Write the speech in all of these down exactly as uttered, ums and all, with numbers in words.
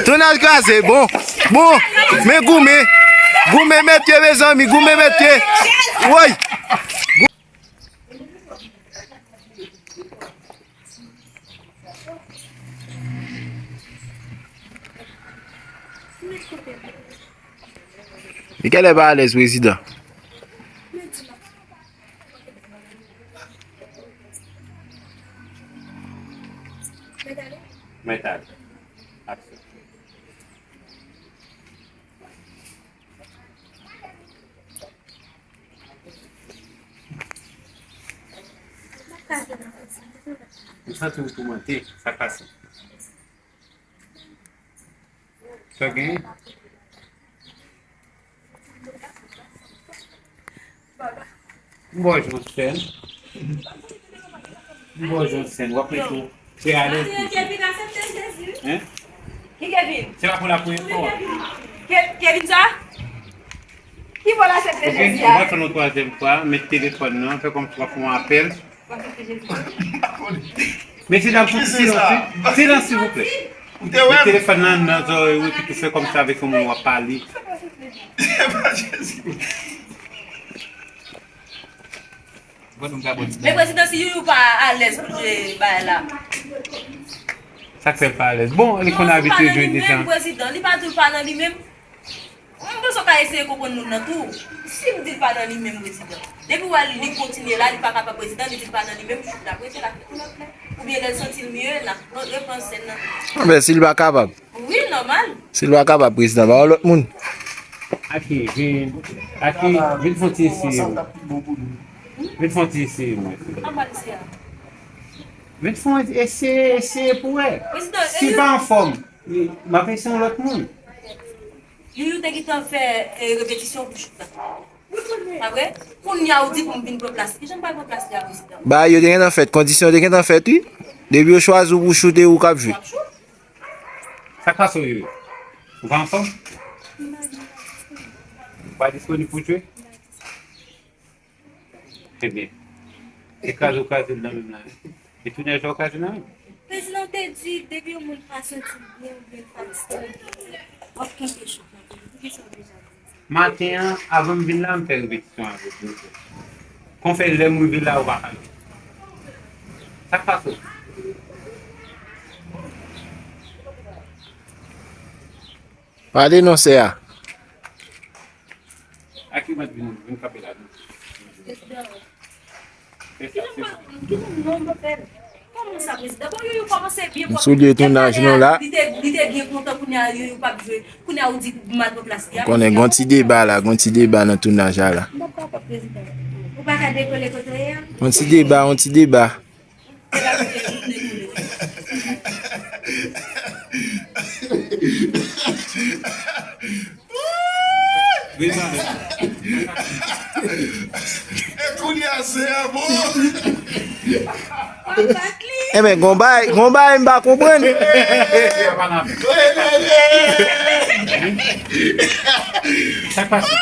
Tounaj kraze, bon. Bon, men goumen. Goumen mesye, mezanmi, goumen mesye. Woy. Li genlè pa alèz, prezidan. Mèt ale. Aksyon. M santi m toumante, sa k pase? Sa gen? M ba w yon sèn. M ba w yon sèn. W ap mete w trè alèz. Kevin, aksepte Jezi. Hein? Ki Kevin? Se pa pou la premye fwa. Ke-, Kevin sa? Ki bò l aksepte Jezi a? Ok, nou va fè yon twazyèm fwa, met telefòn nan, fè kòmsi w ap fè yon apèl. Mesye dam, fout silans, wi. Silans, silvouplè. Ou te wè m? Met telefòn nan nan zòrèy ou epi tou fè kòmsi avèk yon moun w ap pale. Men prezidan, si Youyou pa alèz pou l jwe bagay la. Sa k fè l pa alèz? Bon, li konn abitye jwe deja. Prezidan, li pa di l pa nan li menm. M panse w ka eseye konprann moun nan tou. Si m di l pa nan li menm, prezidan. Depi w wè li, li kontinye la, li pa kapab, prezidan, li di l pa nan li menm, chute la prete, l ap fè tout lòt lè. Oubyen lè l santi l mye, l ap pran, repran sèn nan. Anben, si l pa kapab. Wi, nòmal. Si l pa kapab, prezidan, ba yon lòt moun. Aki, vin. Aki, vin fè yon ti eseye. Vin fè yon ti eseye, mwen. Vin fè yon eseye, eseye pou wè. Si pa anfòm, m ap eseye yon lòt moun. Youyou te gentan fè, eh, repetisyon pou chute la. Pa vre? Kounye a ou di pou m vin pran plas li. Kijan m pral pran plas li a, prezidan? Bagay yo te gentan fèt, kondisyon yo te gentan fèt, wi. Depi yo chwazi w pou choute, ou k ap jwe. Sa k pase w, Youyou? Ou pa anfòm? Ou pa disponib pou jwe? Ebyen, se kraze w kraze l nan menm la. E tounaj la w kraze nan menm. Prezidan te di, depi yon moun pa santi l byen oubyen l fatige, w ap kenbe chute la. Poukisa w deja di sa? Maten an, avan m vin la, m fè repetisyon avèk yo. Konfè lè m rive la, ou pa ka jwe. Sa k pase w? Pale non, sè a. A ki mèt vin, vin kanpe la, vin. Fè sa, silvouplè. M soulye tounaj nou la. Li te, li te byen kontan kounye a, Youyou p ap jwe. Kounye a ou di m al pran plas li a. Konnen gon ti deba la, gon ti deba nan tounaj la la. Ou pa ka dekole kote w ye a? Yon ti deba, yon ti deba. E kounye a se a bon. Enben, gon bagay, gon bagay m pa konprann. Sa k pase?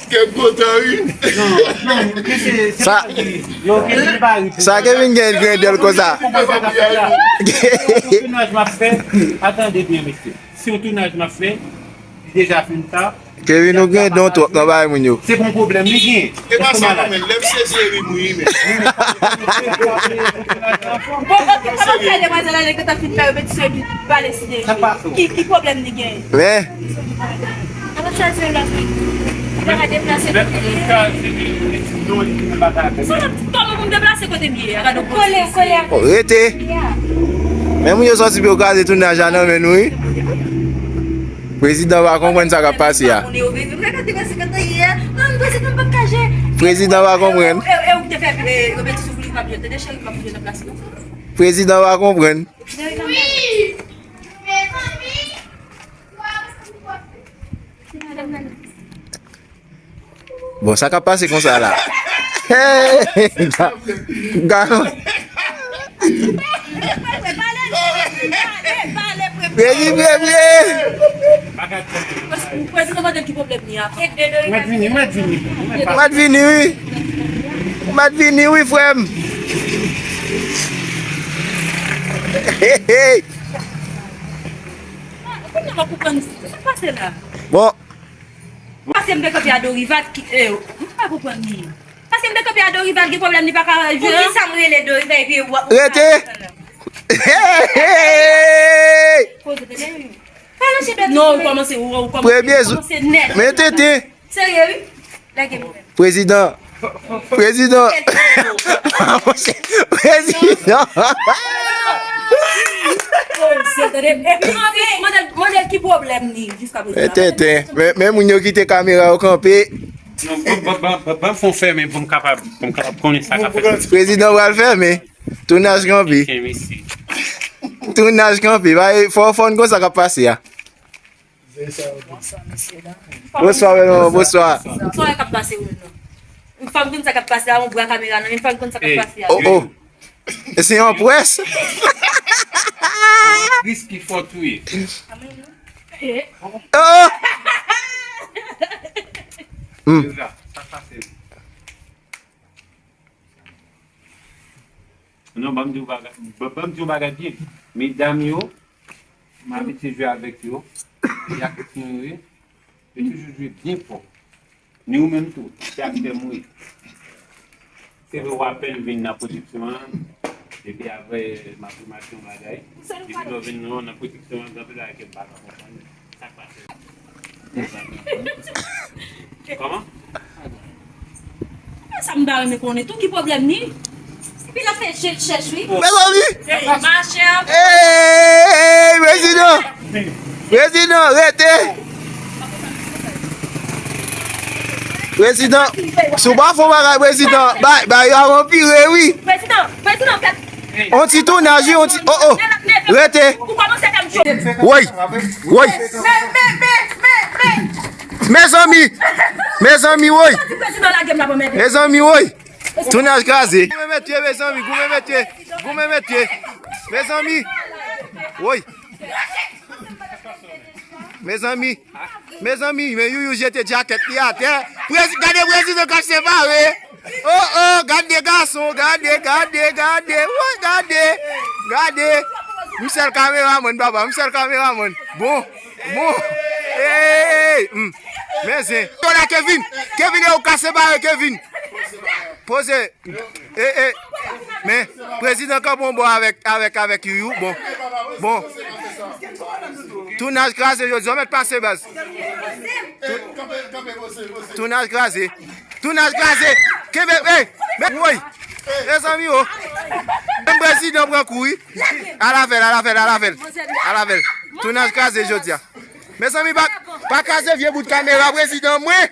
Kè m kontan, wi. Non, non, men se, se Sa, pa li. Yo, Kevin pa ri pou sa. Sa Kevin gen grandè l konsa? Tounaj m ap fè, atande byen, mesye. Se yon tounaj m ap fè, li deja fin ta. Kevin, ou grandon twòp nan bagay moun yo. Se pa yon pwoblèm li gen. E pa sa non, men lè m sezi ri m ri, men. Bon, ok, kòman fè demwazèl la, lè ke t ap fin fè repetisyon epi pale sou de ki, ki pwoblèm li gen? Men. An nou chwazi yon lòt moun. Li pa ka deplase kote li ye. Se lòt, kòman pou m deplase kote m ye a? Gade yon kole, kole a. Oh, rete. Men moun yo sòti pou yo kraze tounaj la nan men nou, wi. Prezidan pa konprann sa k ap pase a. Prezidan pa konprann. Prezidan pa konprann. Bon, sa k ap pase konsa la? Hey! Ga-, ga-, Redi, vre, vre! Prezidan, mande ki pwoblèm li a. Ou mèt vini, ou mèt vini. Ou mèt vini, wi. Ou mèt vini, wi, frè m. Hey, hey. Mwen pa konprann sa k pase la. Bon. Paske m te kanpe a Dorival, ki, eh, m pa konprann li. Paske m te kanpe a Dorival, gen pwoblèm, li pa ka jwe. Pou ki sa m rele Dorival epi w ap... Rete! Hey, hey, hey! Poze tande. Pa lanje bèt. Non, ou kòmanse, ou, ou kòmanse, premye ou jou kòmanse nèt. Men tenten. Serye, wi. Lage m. Prezidan. Prezidan. Prezidan. Epi, mande, mande l ki pwoblèm li jiska prezan. Men tenten. Men, men moun yo kite kamera yo kanpe. Non, ban, ban, ban, ban, ban fon fèmen pou m kapab, pou m kapab konnen sa k ap fèt. Prezidan pral fèmen. Tounaj kanpe. Tounaj kanpe. Bay, fò, fò n konn sa k ap pase a. Bonswa, mesye, dam. Bonswa, bèl manman, bonswa. Sa k ap pase, wi, non. Yon fanm konn sa k ap pase a, yon bra kamera nan men, fanm konn sa k ap pase a. Oh, oh. E se yon près. Riski fò touye. Oh! Hmm. Non, ban m di w bagay, ban, ban m di w bagay byen. Medam yo, m abitye jwe avèk yo. E aktris mwen yo ye. Yo toujou jwe byen fò. Ni ou menm tou, se aktè m ou ye. Se vre w apèn vin nan pwodiksyon an, epi apre m ap remake yon bagay. Epi lè w vin nan, nan pwodiksyon an, gen anpil bagay ke m pa ka konprann. Sa k pase? Kòman? Sa m ta renmen konnen tou, ki pwoblèm li? Epi l ap fè je l chèch, wi. Mezanmi! Ey, machè! Ey, prezidan! Prezidan, rete! Prezidan, si w pa fè yon bagay, prezidan, bay, bay yo ap anpire, wi. Prezidan, prezidan, fè On ti tounaj, wi, on ti, oh, oh. Rete. Ou kòmanse fè m cho. Woy, woy. Men, men, men, men, men. Mezanmi, mezanmi, woy. Sa di prezidan lage m la pou m ede. Mezanmi, woy. Tounaj kraze. Goumen mesye, mezanmi, goumen mesye. Goumen mesye. Mezanmi. Woy. Mezanmi. Mezanmi, men Youyou jete djakèt li atè. Prezi-, gade prezidan k ap separe. Oh, oh, gade gason, gade, gade, gade, woy, gade, gade. M sèl kameramann, papa, m sèl kameramann. Bon, bon. Hey, hmm. Men zen. Yo la, Kevin. Kevin, e ou k ap separe, Kevin. Poze. E, e, men, prezidan kanpe yon bò avèk, avèk, avèk Youyou. Bon, bon. Tounaj kraze, jodi a, mèt pase baz. Tou-, tounaj kraze. Tounaj kraze. Kenbe, ey, men, woy. Mezanmi, oh. Menm prezidan pran kou, wi. Al avè l, al avè l, al avè l. Al avè l. Tounaj kraze, jodi a. Mezanmi, pa, pa kraze vye bout kamera prezidan mwen.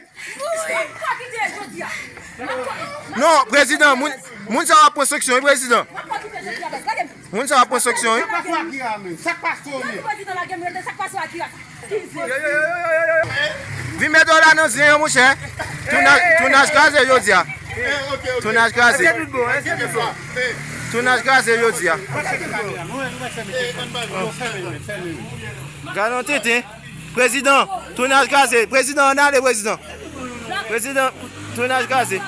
Non, prezidan, moun, moun sa yo ap pran sanksyon, wi, prezidan. Moun sa yo ap pran sanksyon, wi. Vin mete w la nan zen an, monchè. Tounaj, tounaj kraze jodi a. Tounaj kraze. Tounaj kraze jodi a. Gade yon tenten. Prezidan, tounaj kraze. Prezidan, ann ale, prezidan. Prezidan, tounaj kraze.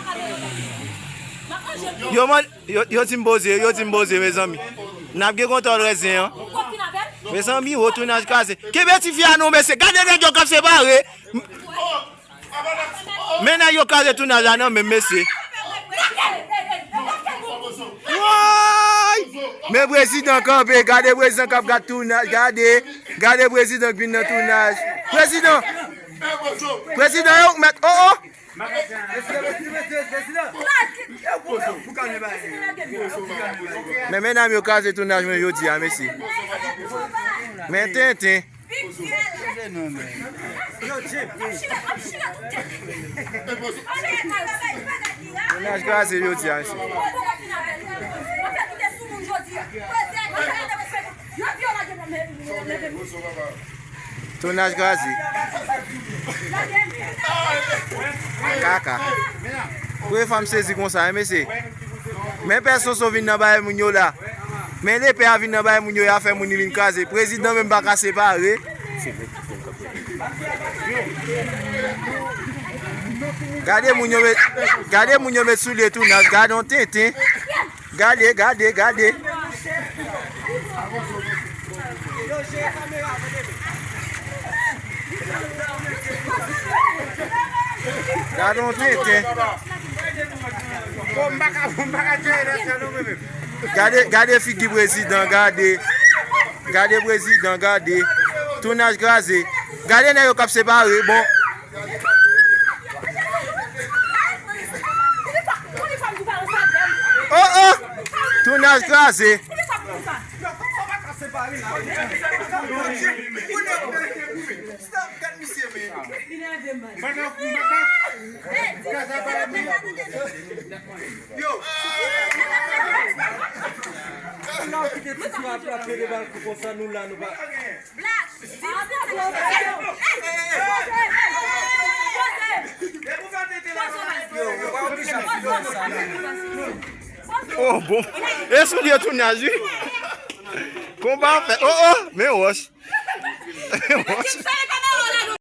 Yo, man, yo, yo di m poze, yo di m poze, mezanmi. N ap gen kontwòl rès zen an. Mezanmi, wo, tounaj kraze. Kenbe tifi a non, mesye. Gade nèg yo k ap separe. Men nèg yo kraze tounaj la nan menm, mesye. Woy! Men prezidan kanpe, gade prezidan k ap gad tounaj, gade, gade prezidan k vin nan tounaj. Prezidan! Prezidan, yo mèt, oh, oh! Men medam yo kraze tounaj mwen jodi a, mesye. Men tenten. Tounaj kraze jodi a, mesye. Tounaj kraze. Kaka. Premye fwa m sezi konsa, wi, mesye. Men pè Sonson vin nan bagay moun yo la. Men lepè a vin nan bagay moun yo, y a fè moun yo vin kraze. Prezidan menm pa ka separe. Gade moun yo met, gade moun yo met soulye tounaj. Gade yon tenten. Gade, gade, gade. Yo jere kamera, tande. Gade yon tenten. Bon, m pa ka, m pa ka tcheke lè sa non, mwen menm. Gade, gade figi prezidan, gade. Gade prezidan, gade. Tounaj kraze. Gade nèg yo k ap separe, bon. Oh, oh! Tounaj kraze. Stop, gad misye, men. Yo. Pou nou kite titi a frape de bal kou konsa, nou la, nou pa. Black. Yo, yo pa oblije ap fini sa. Oh, bon. E sou li yo tounaj, wi. Konba fèt. Oh, oh, men wòch. Men wòch.